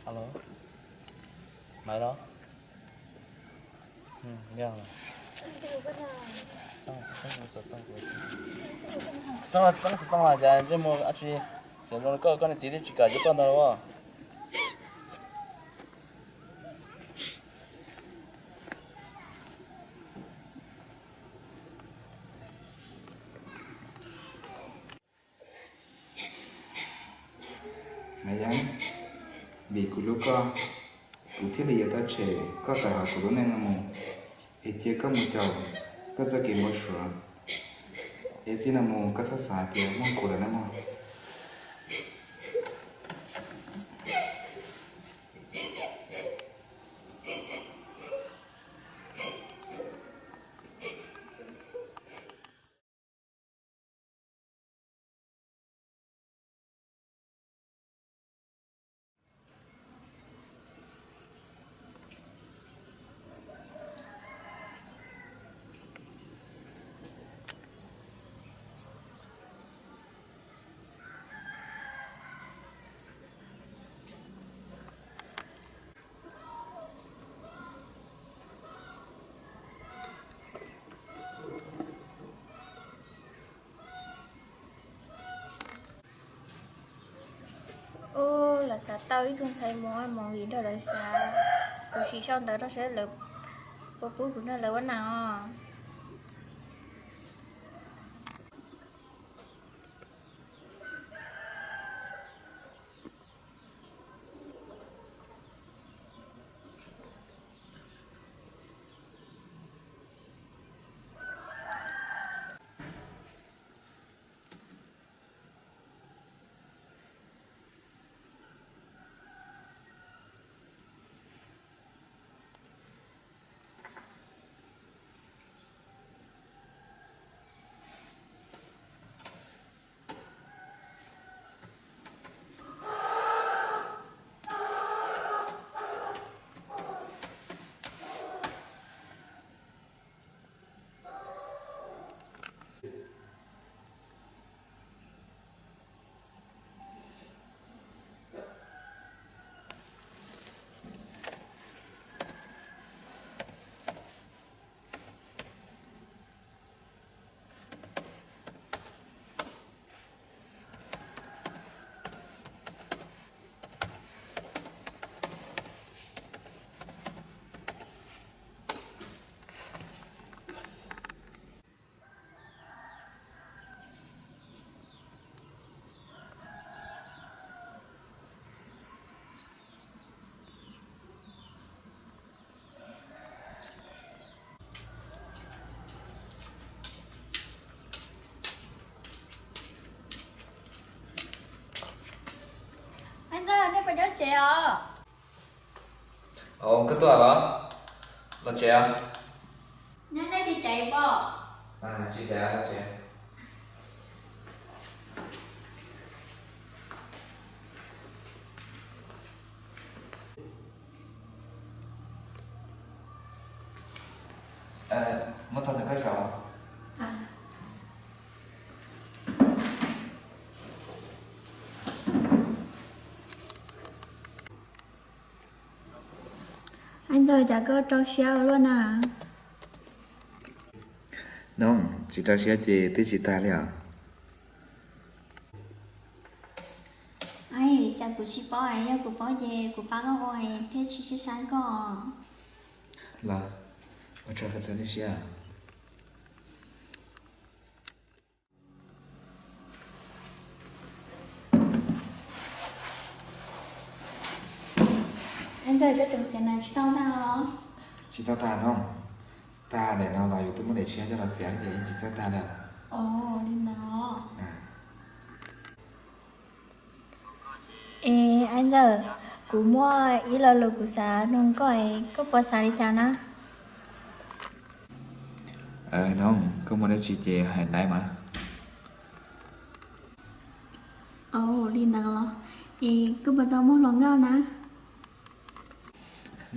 Alo, Maiv los? Yog. Txeeb, txeeb xov tooj los cas ntsej muag dab tsi, ces koj, koj niag txiv twb tsis kam yuav koj ntag los? Maiv Yeeb, vim kuv hlub koj, kuv thiaj li yuav tau tshem koj tawm hauv kuv lub neej no mus, es cia koj mus caum koj txoj kev npau suav. Es txij no mus koj txhob xav hais tias muaj kuv lawm nawb mog. Ub, lam xav tau ib tug ntxhais mus ua movie nrog lawv xav, kuv sim sau ntawv rau seb lawv puas pub kuv nrog lawv ua neej os. Ntxawg, nej puas nyob tsev os? Koj tuaj los? Los tsev os. Nyob nej tsis tsev pom? Tsis tsev, los tsev. Muab tau ntawm koj zaum. Ntxawg, cas koj rau siab ua luaj na? Noog, tsis rau siab ces twb tsis tag li os. Cas kuv tsis paub, yog kuv paub ces kuv pab koj ua thiaj tsis sib sab koj. Los, ua tsaug koj txawj nej siab. Ntxawg, koj tseem txiav nas tsis tau tag los? Tsis tau tag no. Tag daim no los yuav tuaj muab daim tshiab coj los txiav ces yeej tsis txawj tag li. Li ntawd. Es Ntxawg, kuv muaj ib lo lus kuv xav nug koj, koj puas xav li cas na? Noog, koj muaj dab tsi ces hais ntaiv mas. Li ntawd los? Es koj puas tau muaj hluas nkauj na?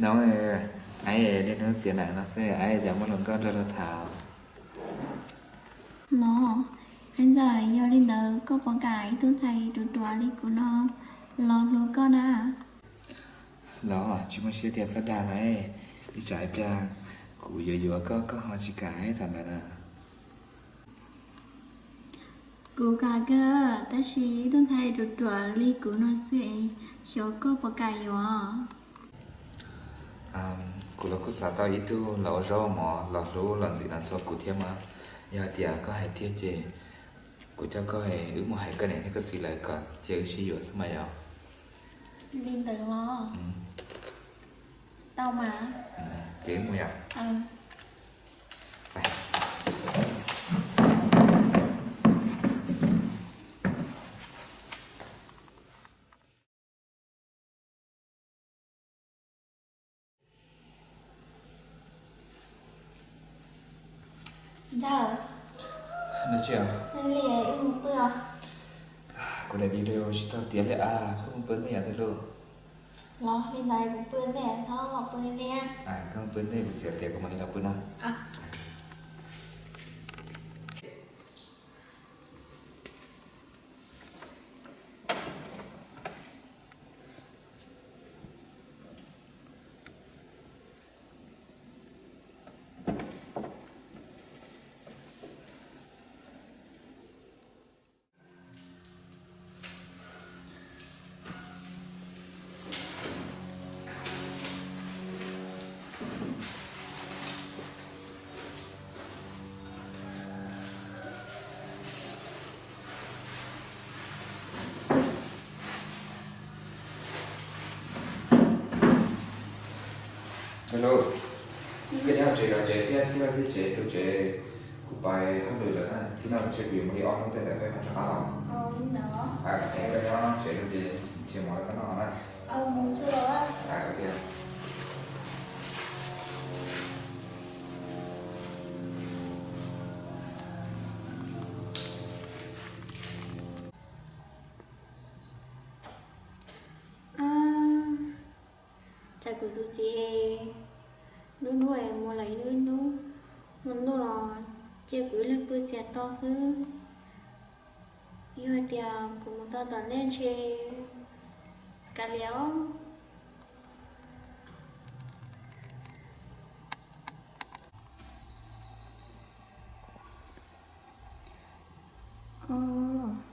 Noog, aib niaj hnub txiav nas no xwb, aib cas muaj hluas nkauj nrog luag tham. Noog, Ntxawg, yog li ntawd koj puas kam ib tug ntxhais ruam ruam li kuv no los hlub koj na? Los tsis muaj siab tiag, txhob dag na. Ib tsam ib pliag kuv yuav yuav koj, koj ho tsis kam ib tham ntawd na. Kuv kam kawg, tab sis ib tug ntxhais ruam ruam li kuv no xwb, xyov koj puas kam yuav. Kuv los kuj xav tau ib tug los ua zaub mov los hlub los ntxim los ntxhua kuv thiab mas. Yog hais tias koj hais tiag ces kuv coj koj, wb mus hais koj niam thiab koj txiv lawv kom cia wb sib yuav xwb mas yom. Li ntawd los tau mas. Ces wb mus yom. Ntxawm, li wb mus pw os. Kuv daim video tsis tau tiav li as, koj mus pw ntej yom tus hlub. Los li ntawd kuv pw ntej, txhob los pw ntej. Koj mus pw ntej, kuv txiav tiav kuv mam li los pw no. Hello, koj nyob tsev los tsev thiab, txij vaj txij tsev tuaj tsev, kuv pais hauj lwm lawm na, txij no tsev kuv yuav mus li ob hnub tej ntawd peb mam rov qab los. Es koj nyob tsev ces tsis mov rau koj noj na. Tsam kuv tus txiv lub hnub es mus lawm ib lub hnub, mus noj los cia kuv ib leeg pw txias to xwb. Yog hais tias kuv mus tau tom ntej ntshe kav liam os.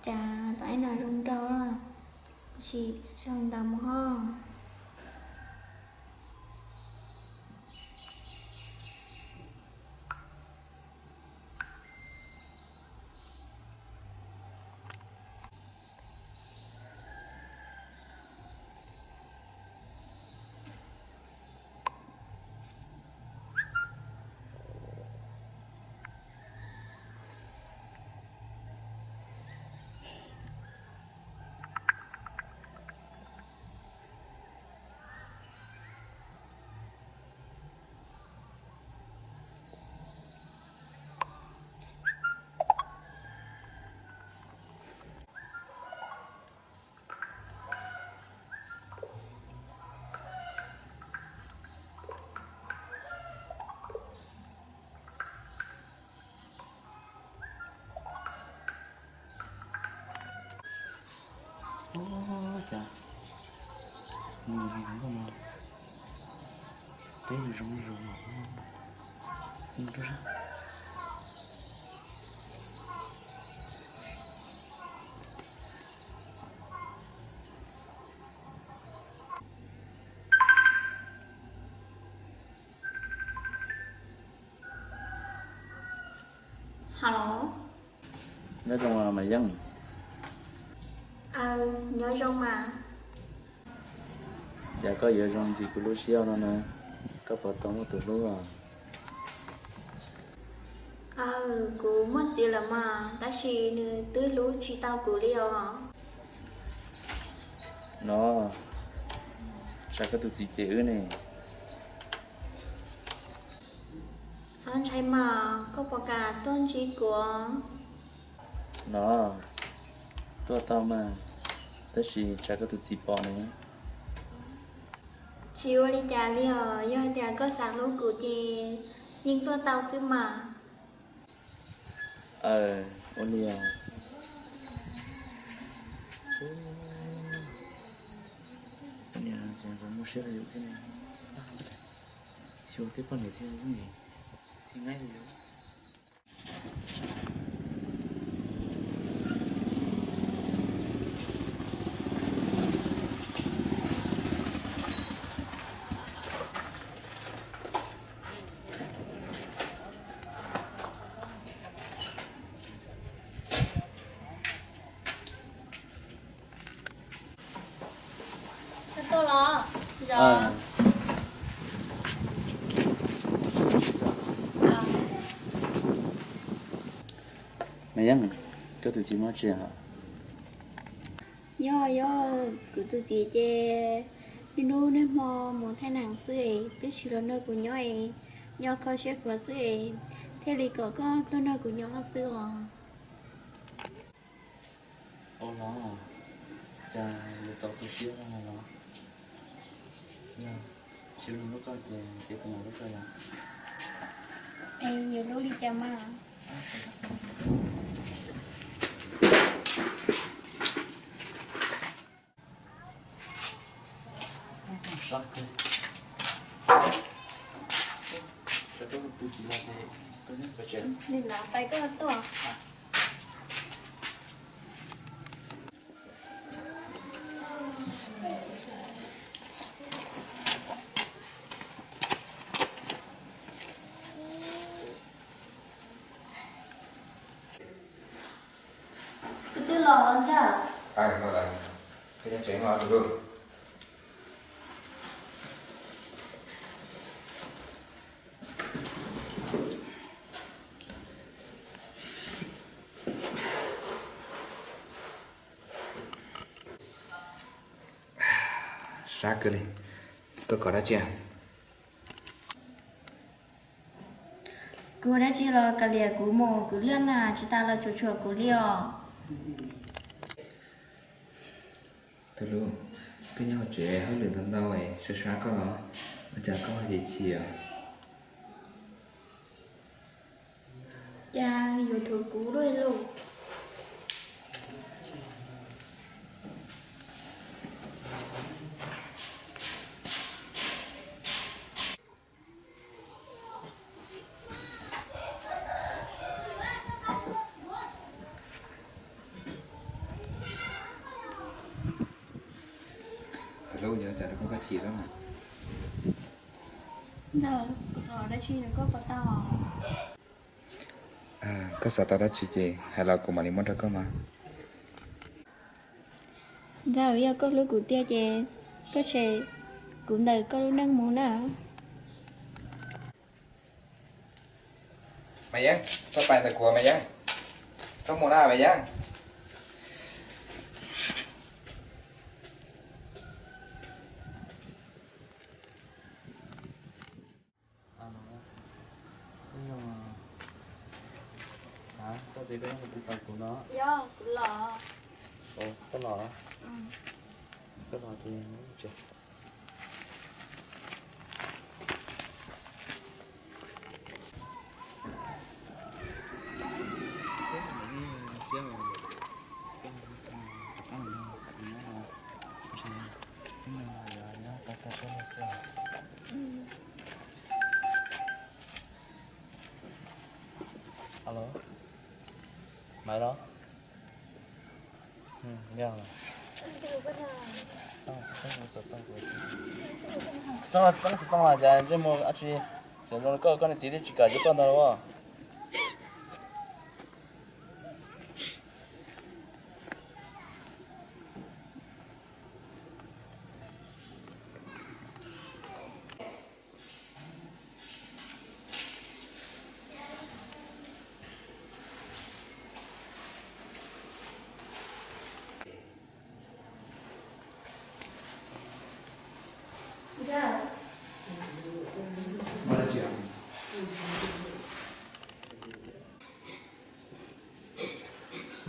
Cas tom ib no zoo nraug, tsis zoo ntawd mus ho. Ua cas mus hauv no teb zoo zoo. Hello. Nyob zoo mas Yeej. Aw, nyob zoo mas. Cas koj yuav zoo ntxim kuv lub siab no na, koj puas tau muaj tus hlub os? Aw, kuv muaj txiv lawm mas, tab sis nws twb hlub tsis tau kuv li os. No, tsam koj tus txiv cem wb ne. Txhob ntshai mas, koj puas kam tuaj ntsib kuv? No, tuaj tau mas, tab sis tsam koj tus txiv pom ne. Tsis ua li cas li os, yog hais tias koj xav hlub kuv ces yeej tuaj tau xwb mas. Aw, ua li os. Ua li os, muaj Xyov tej poj niam thiaj yooj yim, thiaj nqaij li. Koj tuaj los? Mas Yeeb, koj tus txiv muaj tsi? Yog, yog, kuv tus txiv ces niaj hnub niaj hmo mus thaij nees xwb es twb tsis los nrog kuv nyob es nyob kho siab khuav xwb es thiaj li kom koj tuaj nrog kuv nyob xwb os. Ua los, cas yuav txaus tu siab no los? Yog, tsis hlub koj ces cia kuv mam hlub koj yom. Es yuav hlub li cas mas? Nim no pais koj tuaj. Koj twb los los ntag. Sab kawg li. Koj kov dab tsi? Kuv dab tsi los kav liam kuv mus, kuv liaj na tsis tas los tsuam tsuam kuv li os. Tus hlub, koj nyob hauv tsev hauj lwm ntau ntau es sab sab koj los ua cas koj ho chim chim os? Cas yuav dhuav kuv luaj lauj. Tus hlub, yog cas rau koj koj chim lawm na? Ntawd kuv xav dab tsi nws koj puas tau? Koj xav tau dab tsi ces hais los kuv mam li muab rau koj mas. Ntxawm, yog koj hlub kuv tiag ces koj tshem kuv ntawm koj lub neej mus na. Maiv Yeeb, txhob pais ntawm kuv Maiv Yeeb, txhob mus na Maiv Yeeb. Txhob tias koj nyob kuv tus tau kuv no. Yog kuv los. Koj los, koj los ces Alo, Maiv los? Yog. Txeeb xov tooj los cas ntsej muag dab tsi, koj, koj niag txiv twb tsis kam yuav koj ntag los.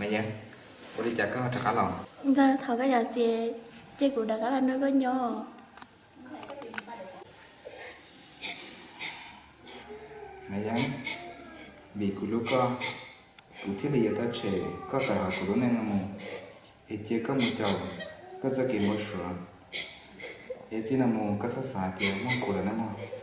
Maiv Yeeb, ua li cas koj rov qab los? Ntxawm, thov koj zam txim, cia kuv rov qab los nrog koj nyob. Maiv Yeeb, vim kuv hlub koj, kuv thiaj li yuav tau tshem koj tawm hauv kuv lub neej no mus, es cia koj mus caum koj txoj kev npau suav. Es txij no mus koj txhob xav tias muaj kuv lawm nawb mog.